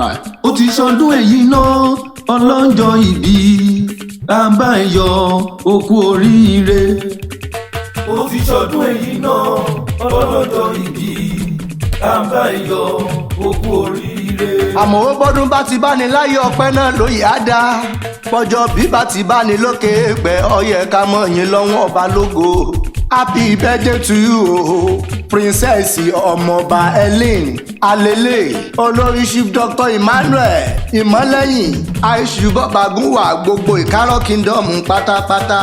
Alright. Ó ti ṣọdún èyí náà, ọlọ́jọ́ ìbí, bàbá ẹ̀ yọ okú oríire. Ó ti ṣọdún èyí náà, ọlọ́jọ́ ìbí, bàbá ẹ̀ yọ okú oríire. Àmọ́ ó bọ́dún bá ti bá ní láyé, ọpẹ́ náà ló yá dá pọ́jọ́ bí bá ti bá ní lókè pẹ́, ọyẹ ká mọ̀ yín lọ́wọ́ ọba lógo. Happy birthday to you o, Princess Ọmọọba Helen Alele, olórí Chief Dr Emmanuel Ìmọ̀lẹ́yìn Àìṣubọ̀bàgúnwà, gbogbo Ìkárọ̀ Kingdom pátápátá.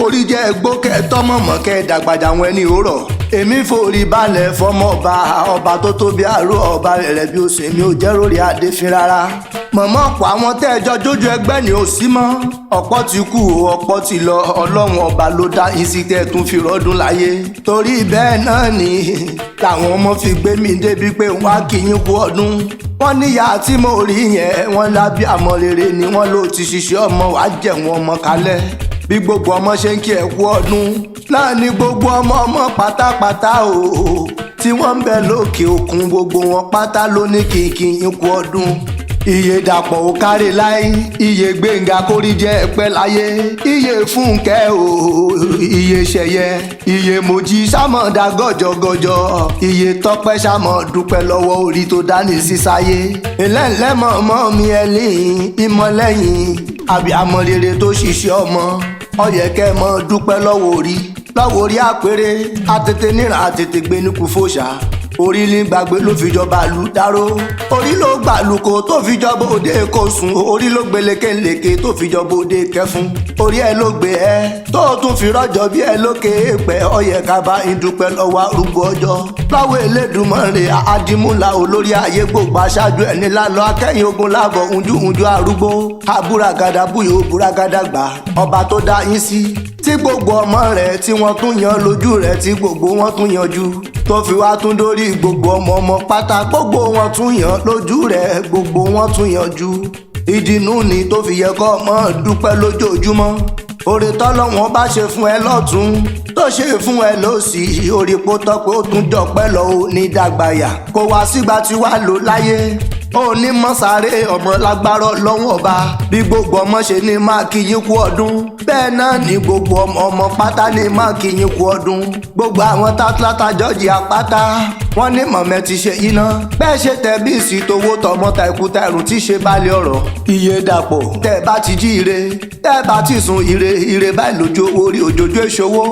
Orí jẹ́ gbókẹ́ tọ́mọ̀mọ́ kẹ́ dàgbàjà wọn ẹni òrọ̀. Èmi forí balẹ̀ fọmọba, ọba tó tóbi àrò, ọba rẹ̀ bí ó ṣe mi ò jẹ́ rórí adéfín rárá. Mọ̀mọ́, ọ̀pọ̀ àwọn tẹ́ ẹjọ́ jójú ẹgbẹ́ ni ò sí mọ́, ọ̀pọ̀ ti kú, ọ̀pọ̀ ti lọ. Ọlọ́run ọba ló dá yín sí tẹ́ tún fi rọ́dún láyé. Torí bẹ́ẹ̀ náà ni làwọn ọmọ fi gbé mi débi pé wọ́n á kí yín kú ọdún. Wọ́n níyà tí mo rí yẹn, wọ́n lábí àmọ́ rere ni wọ́n ló ti ṣiṣẹ́ ọmọ, wàá jẹ̀wọ̀n ọmọ kalẹ̀. Bí gbogbo ọmọ ṣe ń kí ẹ kú ọdún náà ni gbogbo ọmọ ọmọ pátápátá o tí wọ́n ń bẹ lókè òkun, gbogbo wọn pátá ló ní kìkì yín kú ọdún. Iye Dàpọ̀ ò kárí láyé, iye Gbẹ̀ngà kórí jẹ́ pẹ́ láyé, iye Fúnkẹ́ o, iye Ṣẹ̀yẹ, iye Mojí sámọ̀dá gọ́jọ́gọ́jọ́, iye Tọ́pẹ́ sámọ̀ dúpẹ́ lọ́wọ́ orí tó dání sísáyé. Ẹlẹ́nlẹ́ mọ̀mọ́ mi ẹlẹ́yìn Ìmọ̀lẹ́yìn, àbí amọ̀rere tó ṣiṣẹ́ ọmọ, ọ̀yẹ̀kẹ́ mọ̀ dúpẹ́ lọ́wọ́ orí, lọ́wọ́ orí àpérè àtètè níran, àtètè gbénukú fòṣà. Orí ní gbàgbé ló fi jọba lu dáró, orí ló gbàlùkò tó fi jọba òde kò sùn, orí ló gbélékèlékè tó fi jọba òde kẹfún, orí ẹ ló gbé ẹ tó tún fi rọjò bí ẹ lókè èèpẹ. Ọyẹ kaba ìdúpẹ́ lọ́wọ́ arúgbó ọjọ́, lọ́wọ́ Elédùmarè àdìmúlà, olórí ayé gbogbo, aṣáájú ẹni lálọ́, akẹ́yìn ogun láàbọ̀, unjú arúgbó abúragàdà búyò búragàdà gbà, ọba tó dá yín sí tí gbogbo ọmọ rẹ̀ tí wọ́n tún yan lójú rẹ̀, tí gbogbo wọn tún yanjú, tó fi wá tún dórí gbogbo ọmọ ọmọ pátá, gbogbo wọn tún yan lójú rẹ̀, gbogbo wọn tún yanjú. Ìdínú ni tó fi yẹ kó ọmọ dúpẹ́ lójoojúmọ́. Oore tọ́lọ́wọ́n bá ṣe fún ẹ lọ́tún, tó ṣe fún ẹ lọ́sì, orí kó tọ́pẹ́, ó tún jọpẹ́ lọ. Ó ní dàgbàyà kó wá sígbà tí wàá lò láyé, ó ní mọ́sáré ọmọ lágbára lọ́wọ́ ọba. Bí gbogbo ọmọ ṣe ní máa kí yín kú ọdún, bẹ́ẹ̀ náà ní gbogbo ọmọ ọmọ pátá ní máa kí yín kú ọdún. Gbogbo àwọn tátátá jọ́ọ̀jì àpáta, wọ́n ní mọ̀mẹ́ ti ṣe yín náà bẹ́ẹ̀ ṣe tẹ̀ bí ìsì towó tọmọ ta ikú ta ẹ̀rùn tí ṣe balẹ̀ ọ̀rọ̀. Iye Dàpọ̀, tẹ́ bá ti jí ire, tẹ́ bá ti sùn ire, ire báyìí lójú owó rí òjòjú èṣòwò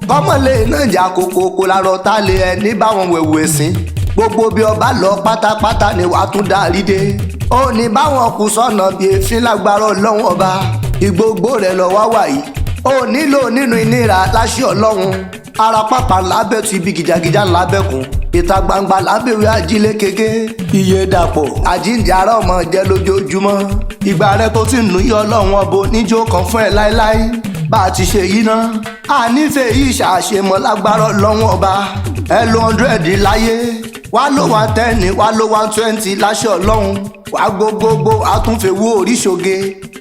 kọ́mọ̀lé náà jà kókó kó larọ tá lé ẹ ní báwọn wẹ̀wù ẹ̀sìn. Gbogbo bí ọba lọ pátápátá ni wàá tún darí dé, ó ní báwọn kù sọ̀nà bí èéfín lágbára Ọlọ́run ọba. Ìgbógbó rẹ̀ lọ wá wàyí, ó nílò nínú ìnira láṣẹ Ọlọ́run. Ara pápá lábẹ́ tu ibi gìjàgìjà lábẹ́kùn, ìta gbangba lábẹ́wé ajílẹ̀ kéke. Iye Dàpọ̀, àjíǹde ara ọmọ jẹ́ lójoojúmọ́. Ìgbà rẹ tó ti nù yọ, Ọlọ́run ọbọ níjó kan fún ẹ láéláé. Bá a ti ṣe yìí ná, a nífẹ̀ẹ́ yìí ṣàṣemọ́ lágbára Ọlọ́run ọba. Ẹ lo 100 láyé, wá ló 110, wá ló 120 láṣẹ Ọlọ́run. Wá gbogbogbò àtúnfẹ̀wò oríṣoge,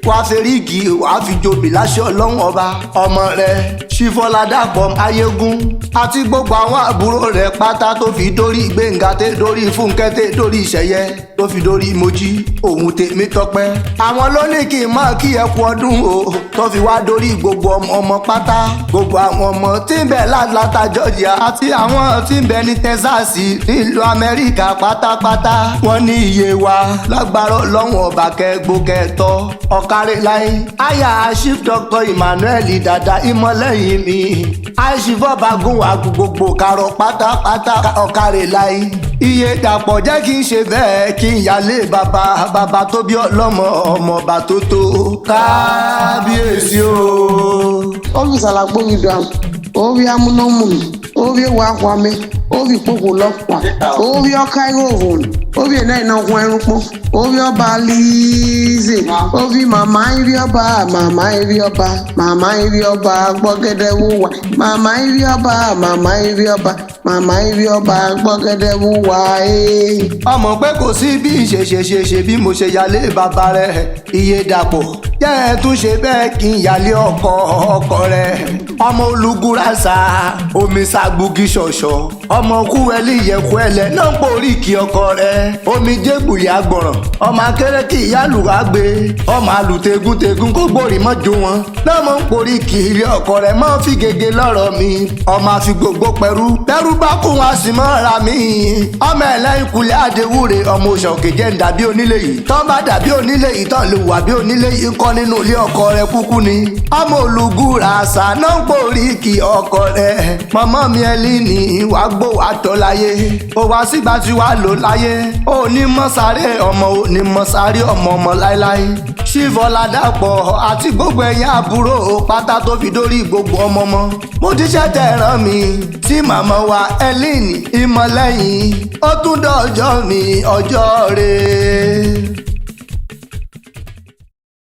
wá fẹ́rígì, wá fi jobi láṣẹ Ọlọ́run ọba. Ọmọ rẹ Ṣífọ́ládàpọ̀ Ayégún àti gbogbo àwọn àbúrò rẹ pátá, tó fi dórí Gbẹ̀ngà, tẹ́ dórí Fúnkẹ́, tẹ́ dórí Ìṣẹ̀yẹ, tó fi dórí Mojí òun tèmi tọpẹ́, àwọn ló ní kí n máa kí ẹ kú ọdún o. Tó fi wá dórí gbogbo ọmọ ọmọ pátá, gbogbo àwọn ọmọ tí ń bẹ l'Atlanta, Georgia, àti àwọn tí ń bẹ ní Texas nílùú Amẹ́ríkà pátápátá, wọ́n ní iye wa lágbára Ọlọ́run ọba kẹgbó kẹtọ ọ̀kárí láyé. Aya Chief Dr Emmanuel Dada Ìmọ̀lẹ́yìn mi, àìsífọ́bàgùn àgbogbo karọ̀ pátápátá, ọ̀kárí láyé. Iye Dàpọ̀, jẹ́ kí n ṣe bẹ́ẹ̀, kí n yálé bàbá bàbá tó bí ọlọ́mọ, ọmọọba tó tó kábíyèsí o. Ovi salakpovi dam, ovi amunomun, ovi wakwame, ovi kpokwulọkwa, ovi ọkairovon, ovi enenokwu erukpo, ovi ọba lize, ovi mama iri ọba, mama iri ọba, mama iri ọba gbọgede wụwa, mama iri ọba, mama iri ọba, mama iri ọba gbọgede wụwa ee. Ọmọ pé kò sí bí ṣe ṣe ṣe ṣe bí mo ṣe yálé bàbá rẹ̀. Iye Dàpọ̀, jẹ́ ẹ tún ṣe bẹ́ẹ̀ kí n yálé ọkọ ọkọ rẹ̀, ọmọ olùgúrasà omi ṣàgbùgì ṣọ̀ṣọ̀, ọmọ kúwẹ́lì yẹ̀kú ẹlẹ̀ náà ń porí kí ọkọ rẹ̀. Omi jẹ́gbùlì agbọ̀ràn, ọmọ akéré kí ìyálù àgbè, ọmọ alùtẹ̀gùntẹ̀gùn kó gbòrì mọ́ jó wọn. Náà mọ̀ ń porí kì í ilé ọkọ rẹ̀ mọ́ fi gègé lọ́rọ̀ mi. Ọmọ àfi gbogbo pẹ̀rú pẹ̀rú bá kún wọn sì mọ́ ra mi. Ọmọ ẹlẹ́yìn kulẹ̀ àdéwúre, ọmọ òṣà òkè jẹ́ ń dàbí onílé yìí. Tán bá dàbí onílé yìí, tán lè wà bí onílé yìí ń kọ́ nínú ilé ọkọ rẹ̀ kúkú ni. Ọmọ olùgúra àṣà náà ń porí kì ọkọ rẹ̀. Mọ̀mọ́ mi ẹlí ni wàá gbó wàá tọ́ láyé. Ó wá sígbà tí wàá lò láyé. Ó ní mọ́ sáré ọmọ, ó ní mọ́ sáré ọmọ ọmọ láéláé. Ṣífọládàpọ̀ àti gbogbo ẹ̀yin àbúrò pátá tó fi dórí gbogbo ọmọ ọmọ. Mo ti ṣẹ̀tẹ̀ ràn mí tí màmá wa Ellen Ìmọ̀lẹ́yìn. Ó tún dọ̀jọ́ mi ọjọ́ rẹ̀.